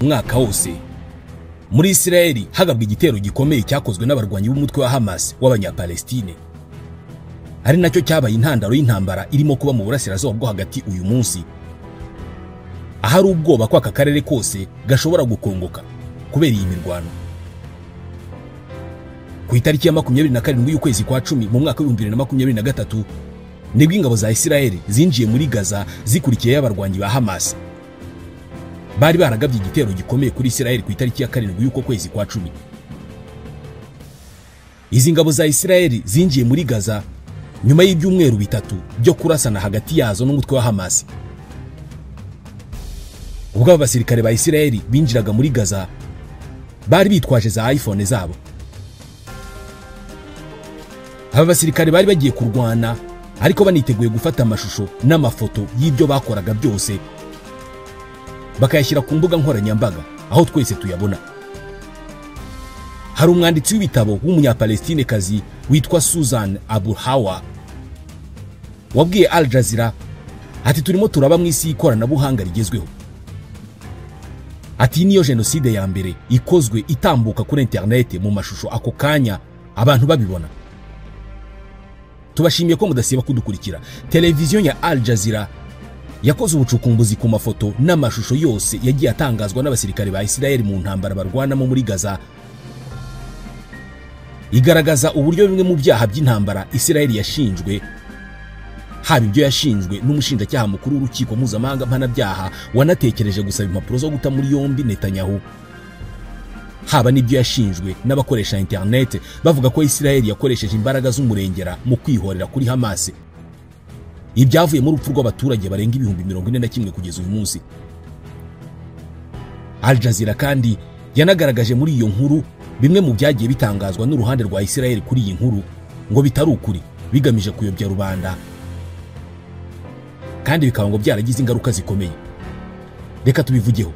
Umwaka wose muri Israeli hagabwa igitero gikomeye cyakozwe n'abarwanyi b'umutwe wa Hamas w'abanyapalestine, ari nacyo cyabaye intandaro y'intambara irimo kuba mu burasirazuba bwo hagati uyu munsi, ahari ubwoba ko aka karere kose gashobora gukongoka kubera iyi mirwano. Ku itariki ya 27 y'ukwezi kwa 10 mu mwaka wa 2023 nibwo ingabo za Israeli zinjiye muri Gaza zikurikiye abarwanyi ba Hamas bari baragabye igitero gikomeye kuri Israeli ku itariki ya 7 y'uko kwezi kwa 10. Izi ngabo za Israeli zinjiye muri Gaza nyuma y'ibyumweru bitatu byo kurasana hagati yazo n'umutwe wa Hamas. Ubwo abasirikare ba Israeli binjiraga muri Gaza bari bitwaje za iPhone zabo. Aba basirikare bari bagiye kurwana ariko baniteguye gufata amashusho n'amafoto y'ibyo bakoraga byose, bakayashyira ku mbuga nkoranyambaga aho twese tuyabona. Hari umwanditsi w'ibitabo w'umunyapalestinekazi witwa Susan Abu Hawa wabwiye Al Jazeera ati turimo turaba mu isi y'ikoranabuhanga rigezweho. Ati niyo jenoside ya mbere ikozwe itambuka kuri internet mu mashusho ako kanya abantu babibona. Tubashimiye ko mudasiba kudukurikira. Televiziyo ya Al Jazeera yakoze ubucukumbuzi ku mafoto n'amashusho yose yagiye atangazwa n'abasirikare ba Israel mu ntambara barwanamo muri Gaza, igaragaza uburyo bimwe mu byaha by'intambara Israel yashinjwe, haba ibyo yashinjwe n'umushinjacyaha mukuru w'urukiko mpuzamahanga mpanabyaha wanatekereje gusaba impapuro zo guta muri yombi Netanyahu, haba n'ibyo yashinjwe n'abakoresha internet bavuga ko Israel yakoresheje imbaraga z'umurengera mu kwihorera kuri Hamas, ibyavuye mu rupfu rw'abaturage barenga 41,000 kugeza uyu munsi. Al Jazeera kandi yanagaragaje muri iyo nkuru bimwe mu byagiye bitangazwa n'uruhande rwa Israel kuri iyi nkuru ngo bitari ukuri, bigamije kuyobya rubanda kandi bikaba ngo byaragize ingaruka zikomeye. Reka tubivugeho.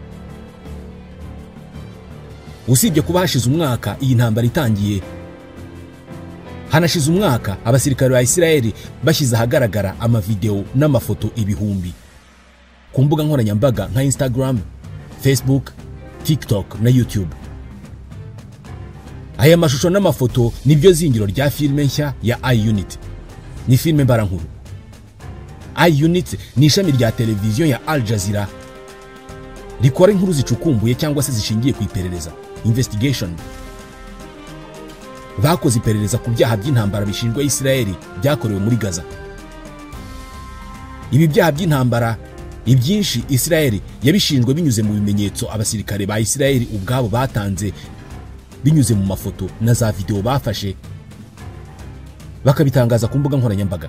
Usibye kuba hashize umwaka iyi ntambara itangiye, hanashize umwaka abasirikare ba Israel bashyize ahagaragara amavideo n'amafoto ibihumbi ku mbuga nkoranyambaga nka Instagram, Facebook, TikTok na YouTube. Aya mashusho n'amafoto nibyo zingiro rya filime nshya ya iUnit. Ni filime mbarankuru. iUnit ni ishami rya televiziyo ya Al Jazeera rikora inkuru zicukumbuye cyangwa se zishingiye ku iperereza, investigation. Bakoze iperereza ku byaha by'intambara bishinjwa Israeli byakorewe muri Gaza. Ibi byaha by'intambara ibyinshi Israeli yabishinjwe binyuze mu bimenyetso abasirikare ba Israeli ubwabo batanze binyuze mu mafoto na za video bafashe bakabitangaza ku mbuga nkoranyambaga.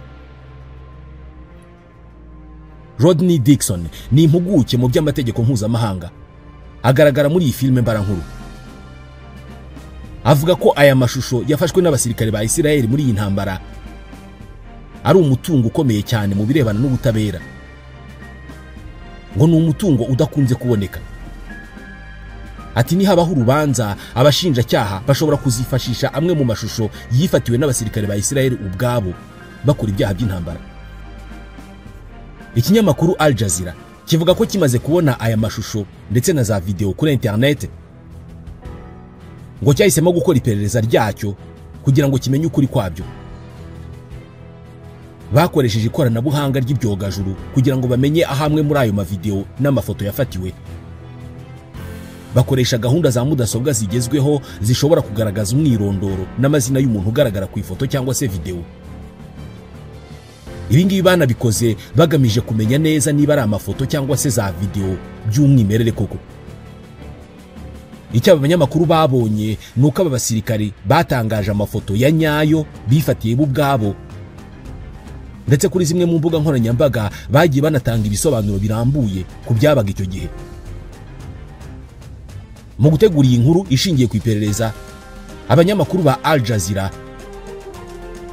Rodney Dixon ni impuguke mu by'amategeko mpuzamahanga, agaragara muri iyi filime mbarankuru. Avuga ko aya mashusho yafashwe n'abasirikare ba Israel muri iyi ntambara ari umutungo ukomeye cyane mu birebana n'ubutabera, ngo ni umutungo udakunze kuboneka. Ati nihabaho urubanza abashinjacyaha bashobora kuzifashisha amwe mu mashusho yifatiwe n'abasirikare ba Israel ubwabo bakora ibyaha by'intambara. Ikinyamakuru Al Jazeera kivuga ko kimaze kubona aya mashusho ndetse na za video kuri internet, ngo cyahisemo gukora iperereza ryacyo kugira ngo kimenye ukuri kwabyo. Bakoresheje ikoranabuhanga ry'ibyogajuru kugira ngo bamenye ahamwe muri ayo mavideo n'amafoto yafatiwe. Bakoresha gahunda za mudasobwa zigezweho zishobora kugaragaza umwirondoro n'amazina y'umuntu ugaragara ku ifoto cyangwa se video. Ibi ngibi banabikoze bagamije kumenya neza niba ari amafoto cyangwa se za video by'umwimerere koko. Icyo abanyamakuru babonye nuko aba basirikare batangaje amafoto ya nyayo bifatiye bo ubwabo, ndetse kuri zimwe mu mbuga nkoranyambaga bagiye banatanga ibisobanuro birambuye ku byabaga icyo gihe. Mu gutegura iyi nkuru ishingiye ku iperereza, abanyamakuru ba Al Jazeera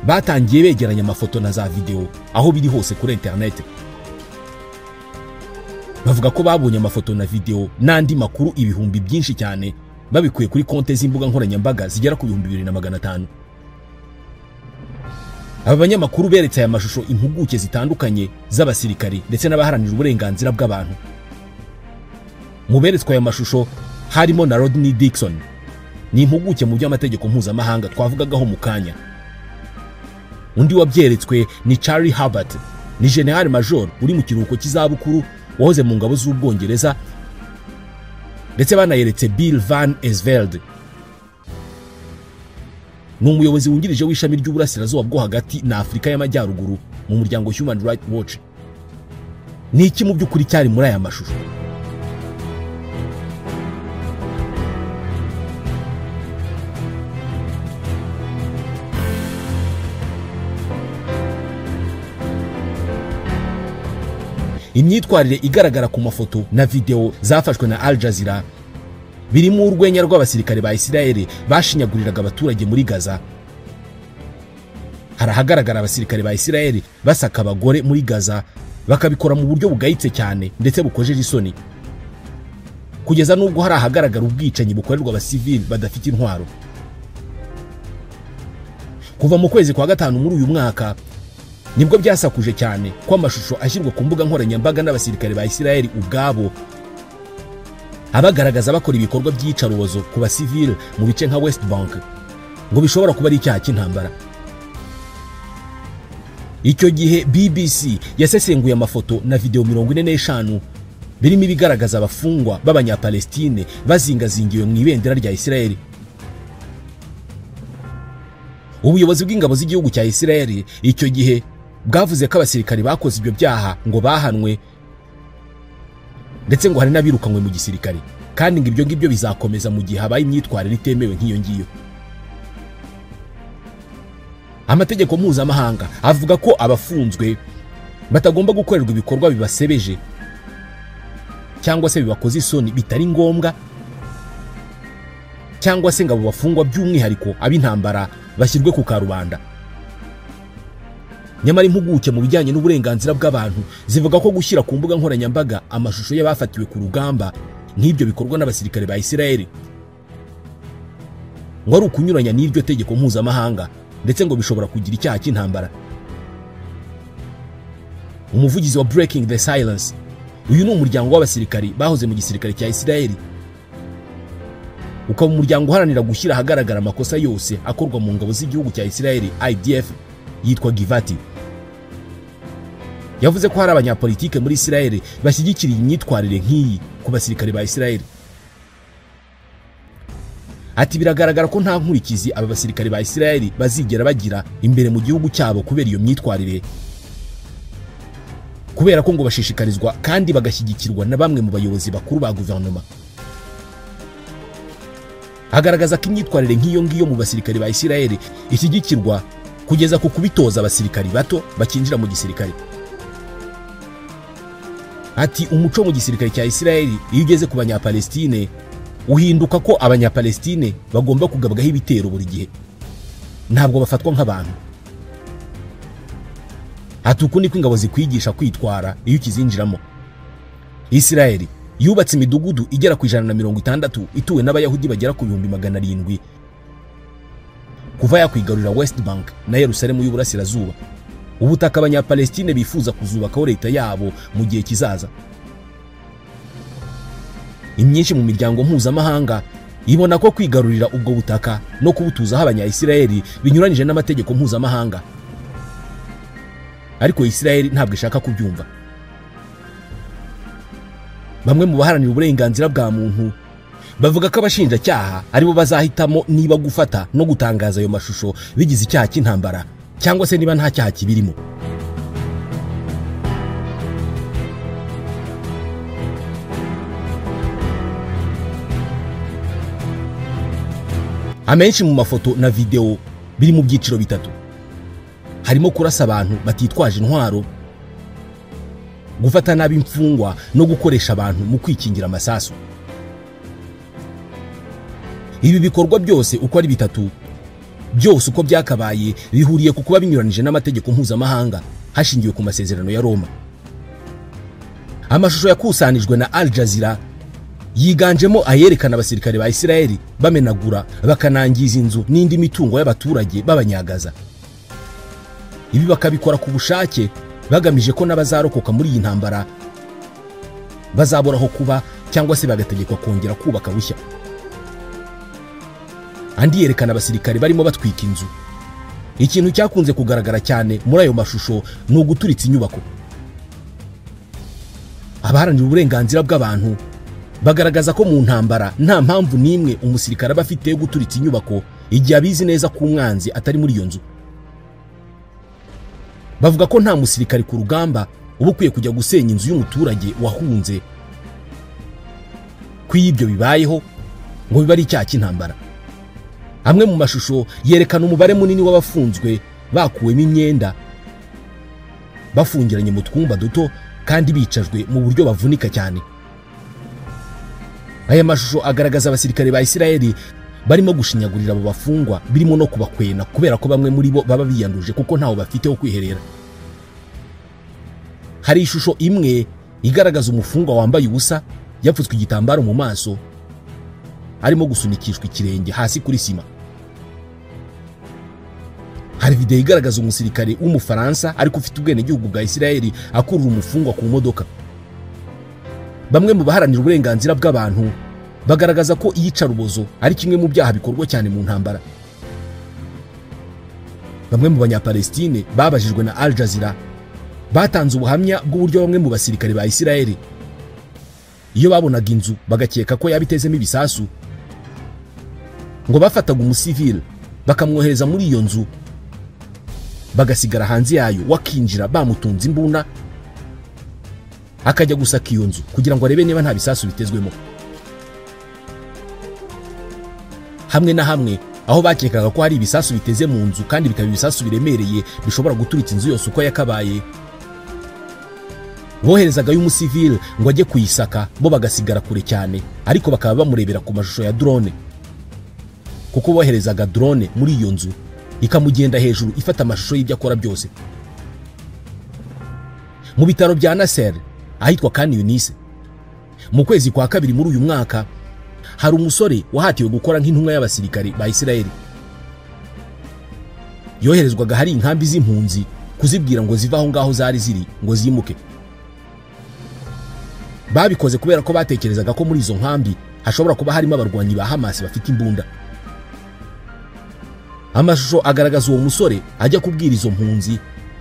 batangiye begeranya amafoto na za video aho biri hose kuri internet. Bavuga ko babonye amafoto na video n'andi makuru ibihumbi byinshi cyane babikuye kuri konte z'imbuga nkoranyambaga zigera ku 2500. Aba banyamakuru beretse aya mashusho impuguke zitandukanye z'abasirikari ndetse n'abaharanira uburenganzira bw'abantu. Mu beretswe aya mashusho harimo na Rodney Dixon, ni impuguke mu by'amategeko mpuzamahanga twavugagaho mu kanya. Undi wabyeretswe ni Charlie Herbert, ni General Major uri mu kiruhuko cy'izabukuru wahoze mu ngabo z'Ubwongereza, ndetse banayeretse Bill Van Esveld, ni umuyobozi wungirije w'ishami ry'Uburasirazuba bwo hagati na Afurika y'Amajyaruguru mu muryango Human Rights Watch. Ni iki mu by'ukuri cyari muri aya mashusho? Imyitwarire igaragara ku mafoto na video zafashwe na Al Jazeera birimo urwenya rw'abasirikare ba Israel bashinyaguriraga abaturage muri Gaza. Harahagaragara abasirikare ba Israel basaka abagore muri Gaza, bakabikora mu buryo bugayitse cyane ndetse bukojeje isoni, kugeza n'ubwo hari ahagaragara ubwicanyi bukorerwa abasivili badafite intwaro. Kuva mu kwezi kwa 5 muri uyu mwaka nibwo byasakuje cyane ko amashusho ashyirwa ku mbuga nkoranyambaga n'abasirikare ba Israel ubwabo abagaragaza bakora ibikorwa by'iyicarubozo ku basivili mu bice nka West Bank ngo bishobora kuba ari icyaha cy'intambara. Icyo gihe BBC yasesenguye amafoto na video 45 birimo ibigaragaza abafungwa b'Abanyapalestine bazingazingiwe mu ibendera rya Israel. Ubuyobozi bw'ingabo z'igihugu cya Israel icyo gihe bwavuze ko abasirikari bakoze ibyo byaha ngo bahanwe, ndetse ngo hari n'abirukanywe mu gisirikare, kandi ngo ibyo ngibyo bizakomeza mu gihe habaye imyitwarire itemewe nk'iyo ngiyo. Amategeko mpuzamahanga avuga ko abafunzwe batagomba gukorerwa ibikorwa bibasebeje cyangwa se bibakoze isoni bitari ngombwa, cyangwa se ngo abo bafungwa by'umwihariko ab'intambara bashyirwe ku karubanda. Nyamara impuguke mu bijyanye n'uburenganzira bw'abantu zivuga ko gushyira ku mbuga nkoranyambaga amashusho y'abafatiwe ku rugamba nk'ibyo bikorwa n'abasirikare ba Israel ngo ari ukunyuranya n'iryo tegeko mpuzamahanga, ndetse ngo bishobora kugira icyaha cy'intambara. Umuvugizi wa Breaking the Silence, uyu ni umuryango w'abasirikari bahoze mu gisirikare cya Israel, ukaba umuryango uharanira gushyira ahagaragara amakosa yose akorwa mu ngabo z'igihugu cya Israel IDF, yitwa Givati. Yavuze ko hari abanyapolitike muri Israel bashyigikira imyitwarire nk'iyi ku basirikare ba Israel. Ati biragaragara ko nta nkurikizi aba basirikare ba Israel bazigera bagira imbere mu gihugu cyabo kubera iyo myitwarire, kubera ko ngo bashishikarizwa kandi bagashyigikirwa na bamwe mu bayobozi bakuru ba guverinoma. Agaragaza ko imyitwarire nk'iyo ngiyo mu basirikare ba Israel ishyigikirwa kugeza ku kubitoza abasirikari bato bakinjira mu gisirikare. Ati umuco mu gisirikare cya Israel iyo ugeze ku Banyapalestine uhinduka ko Abanyapalestine bagomba kugabwaho ibitero buri gihe, ntabwo bafatwa nk'abantu. Ati uku niko ingabo zikwigisha kwitwara iyo ukizinjiramo. Israel yubatse imidugudu igera ku 160 ituwe n'Abayahudi bagera ku 700,000 kuva yakwigarurira West Bank na Yerusalemu y'Uburasirazuba, ubutaka Abanyapalestine bifuza kuzubakaho leta yabo mu gihe kizaza. Imyinshi mu miryango mpuzamahanga ibona ko kwigarurira ubwo butaka no kubutuzaho Abanya-Israeli binyuranyije n'amategeko mpuzamahanga, ariko Israel ntabwo ishaka kubyumva. Bamwe mu baharanira uburenganzira bwa muntu bavuga ko abashinjacyaha aribo bazahitamo niba gufata no gutangaza ayo mashusho bigize icyaha cy'intambara cyangwa se niba nta cyaha kibirimo. Amenshi mu mafoto na video biri mu byiciro bitatu. Harimo kurasa abantu batitwaje intwaro, gufata nabi imfungwa no gukoresha abantu mu kwikingira amasasu. Ibi bikorwa byose uko ari bitatu, byose uko byakabaye bihuriye ku kuba binyuranije n'amategeko mpuzamahanga hashingiwe ku masezerano ya Roma. Amashusho yakusanijwe na Al Jazeera yiganjemo ayerekana abasirikare ba Israel bamenagura bakanangiza inzu n'indi mitungo y'abaturage b'Abanyagaza. Ibi bakabikora ku bushake bagamije ko n'abazarokoka muri iyi ntambara bazaboraho kuba cyangwa se bagategekwa kongera kubaka bushya. Andi yerekana abasirikare barimo batwika inzu. Ikintu cyakunze kugaragara cyane muri ayo mashusho ni uguturitsa inyubako. Abaharanira uburenganzira bw'abantu bagaragaza ko mu ntambara nta mpamvu n'imwe umusirikare aba afite yo guturitsa inyubako igihe abizi neza ko umwanzi atari muri iyo nzu. Bavuga ko nta musirikare ku rugamba uba ukwiye kujya gusenya inzu y'umuturage wahunze, ko iyo ibyo bibayeho ngo biba ari icyaha cy'intambara. Amwe mu mashusho yerekana umubare munini w'abafunzwe bakuwemo imyenda, bafungiranye mu twumba duto kandi bicajwe mu buryo bavunika cyane. Aya mashusho agaragaza abasirikare ba Isirayeli barimo gushinyagurira abo bafungwa, birimo no kubakwena kubera ko bamwe muri bo baba biyanduje kuko ntaho bafite ho kwiherera. Hari ishusho imwe igaragaza umufungwa wambaye ubusa yapfutswe igitambaro mu maso, arimo gusunikishwa ikirenge hasi kuri sima. Hari video igaragaza umusirikare w'Umufaransa ariko ufite ubwenegihugu bwa Isirayeli akurura umufungwa ku modoka. Bamwe mu baharanira uburenganzira bw'abantu bagaragaza ko iyicarubozo ari kimwe mu byaha bikorwa cyane mu ntambara. Bamwe mu Banyapalestine babajijwe na Al Jazeera batanze ubuhamya bw'uburyo bamwe mu basirikare ba Isirayeli iyo babonaga inzu bagakeka ko yabitezemo ibisasu, ngo bafataga umusivile bakamwohereza muri iyo nzu, bagasigara hanze yayo, wakinjira bamutunze imbunda akajya gusaka iyo nzu kugira ngo arebe niba nta bisasu bitezwemo. Hamwe na hamwe aho bakekaga ko hari ibisasu biteze mu nzu kandi bikaba ibisasu biremereye bishobora guturitsa inzu yose uko yakabaye, boherezaga y'umusivile ngo ajye kuyisaka, bo bagasigara kure cyane ariko bakaba bamurebera ku mashusho ya drone, kuko boherezaga drone muri iyo nzu ikamugenda hejuru ifata amashusho y'ibyo akora byose. Mu bitaro bya Nasser ahitwa Khan Yunis, mu kwezi kwa kabiri muri uyu mwaka, hari umusore wahatiwe gukora nk'intumwa y'abasirikare ba Isirayeli. Yoherezwaga hari inkambi z'impunzi kuzibwira ngo ziva aho ngaho zari ziri ngo zimuke. Babikoze kubera ko batekerezaga ko muri izo nkambi hashobora kuba harimo abarwanyi ba Hamas bafite imbunda. Amashusho agaragaza uwo musore ajya kubwira izo mpunzi,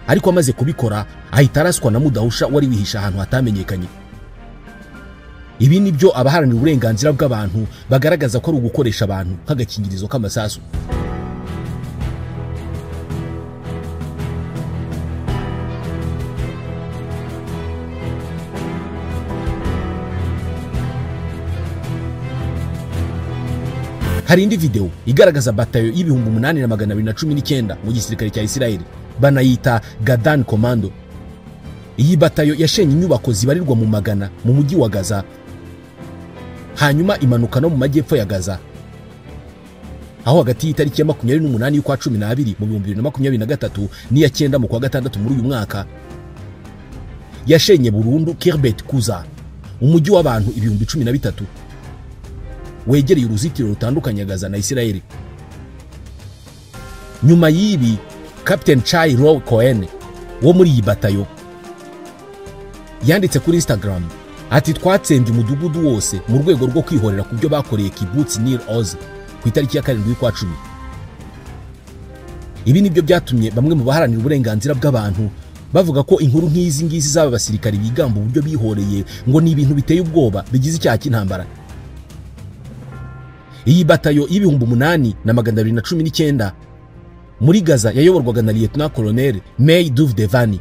ariko amaze kubikora ahita araswa na mudahusha wari wihisha ahantu hatamenyekanye. Ibi nibyo abaharanira uburenganzira bw'abantu bagaragaza ko ari ugukoresha abantu nk'agakingirizo k'amasasu. Hari indi video igaragaza batayo y'8219 mu gisirikare cya Isirayeli, banayita Gadan Commando. Iyi batayo yashenye inyubako zibarirwa mu magana mu mujyi wa Gaza, hanyuma imanuka no mu majyepfo ya Gaza, aho hagati y'itariki ya 28 y'ukwa 12 mu 2023 n'iya 9 mu kwa gatandatu muri uyu mwaka, yashenye burundu Khirbet Kuza, umujyi w'abantu 13,000 wegereye uruzitiro rutandukanya Gaza na Isirayeli. Nyuma y'ibi, Captain Chai Row Cohen wo muri iyi batayo yanditse kuri Instagram ati: twatsembye umudugudu wose mu rwego rwo kwihorera ku byo bakoreye Kibbutz Nir Oz ku itariki ya 7 y'ukwa 10. Ibi nibyo byatumye bamwe mu baharanira uburenganzira bw'abantu bavuga ko inkuru nk'izi ngizi z'aba basirikari bigamba uburyo bihoreye ngo ni ibintu biteye ubwoba bigize icyaha cy'intambara. Iyi batayo y'8219 muri Gaza yayoborwaga na Lieutenant Colonel May Duvdevani.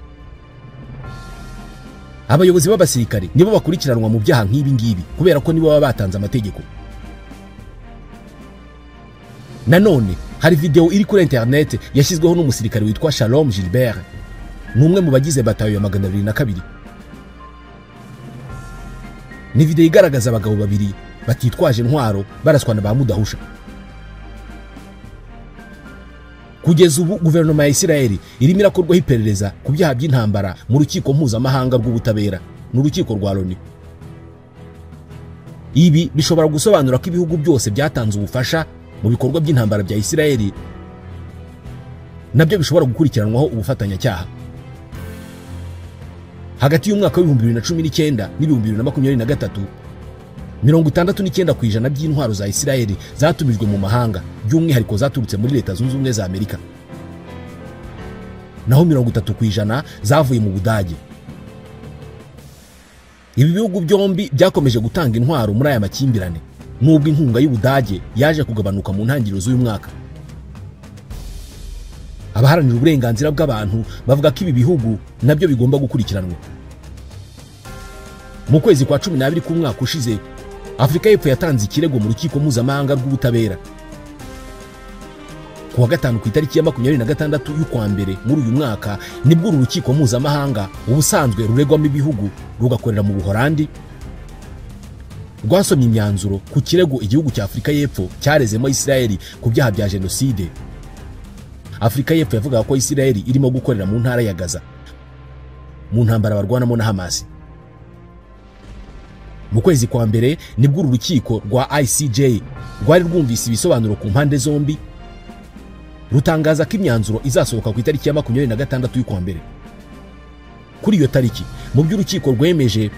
Abayobozi b'abasirikare nibo bakurikiranwa mu byaha nk'ibi ngibi kubera ko nibo baba batanze amategeko. Nanone hari video iri kuri internet yashyizweho n'umusirikare witwa Shalom Gilbert, ni umwe mu bagize batayo ya 202. Ni video igaragaza abagabo babiri batitwaje intwaro baraswa na ba mudahusha. Kugeza ubu guverinoma ya Isirayeli irimo irakorwaho iperereza ku byaha by'intambara mu rukiko mpuzamahanga rw'ubutabera n'urukiko rwa Loni. Ibi bishobora gusobanura ko ibihugu byose byatanze ubufasha mu bikorwa by'intambara bya Isirayeli nabyo bishobora gukurikiranwaho ubufatanyacyaha. Hagati y'umwaka wa 2019 n'ibihumbi 2023 69% by'intwaro za Isirayeli zatumijwe mu mahanga, by'umwihariko zaturutse muri Leta Zunze Ubumwe za Amerika, naho 30% zavuye mu Budage. Ibi bihugu byombi byakomeje gutanga intwaro muri aya makimbirane, nubwo inkunga y'Ubudage yaje kugabanuka mu ntangiriro z'uyu mwaka. Abaharanira uburenganzira bw'abantu bavuga ko ibi bihugu nabyo bigomba gukurikiranwa. Mu kwezi kwa 12 k'umwaka ushize, Afurika y'Epfo yatanze ikirego mu rukiko mpuzamahanga rw'ubutabera. Ku wa gatanu ku itariki ya 26 y'ukwa mbere muri uyu mwaka, nibwo uru rukiko mpuzamahanga ubusanzwe ruregwamo ibihugu rugakorera mu Buholandi rwasomye imyanzuro ku kirego igihugu cya Afurika y'Epfo cyarezemo Isirayeli ku byaha bya jenoside. Afurika y'Epfo yavugaga ko Isirayeli irimo gukorera mu ntara ya Gaza mu ntambara barwanamo na Hamas. Mu kwezi kwa mbere nibwo uru rukiko rwa ICJ rwari rwumvise ibisobanuro ku mpande zombi, rutangaza ko imyanzuro izasohoka ku itariki ya 26 y'ukwa mbere. Kuri iyo tariki, mu byo urukiko rwemeje,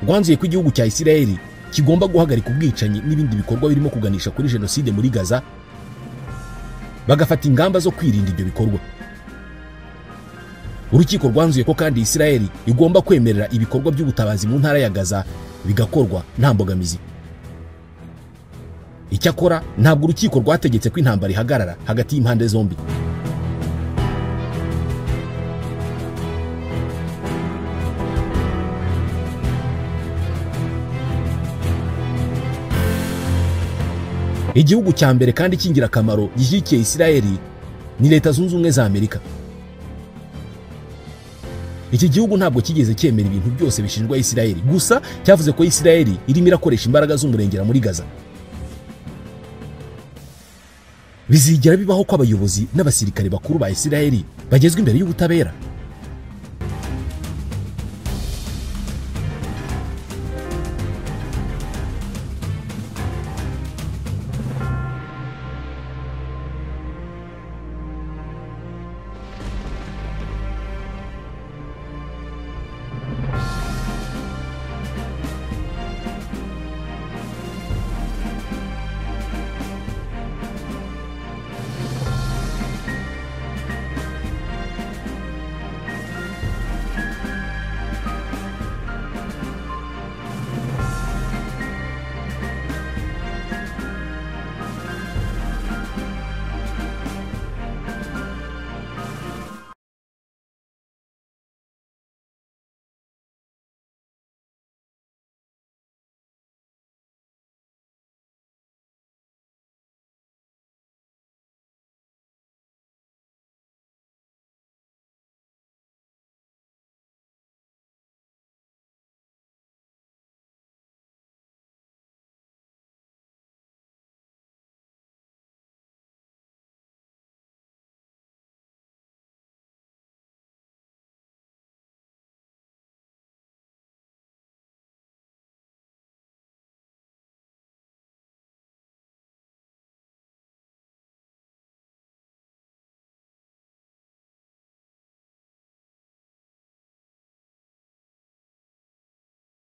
rwanzuye ko igihugu cya Isirayeli kigomba guhagarika ubwicanyi n'ibindi bikorwa birimo kuganisha kuri jenoside muri Gaza, bagafata ingamba zo kwirinda ibyo bikorwa. Urukiko rwanzuye ko kandi Isirayeli igomba kwemerera ibikorwa by'ubutabazi mu ntara ya Gaza bigakorwa nta mbogamizi. Icyakora ntabwo urukiko rwategetse ko intambara ihagarara hagati y'impande zombi. Igihugu cya mbere kandi cy'ingirakamaro gishyigikiye Isirayeli ni Leta Zunze Ubumwe za Amerika. Iki gihugu ntabwo kigeze cyemera ibintu byose bishinjwa Isirayeli, gusa cyavuze ko Isirayeli irimo irakoresha imbaraga z'umurengera muri Gaza. Bizigera bibaho ko abayobozi n'abasirikare bakuru ba Isirayeli bagezwa imbere y'ubutabera?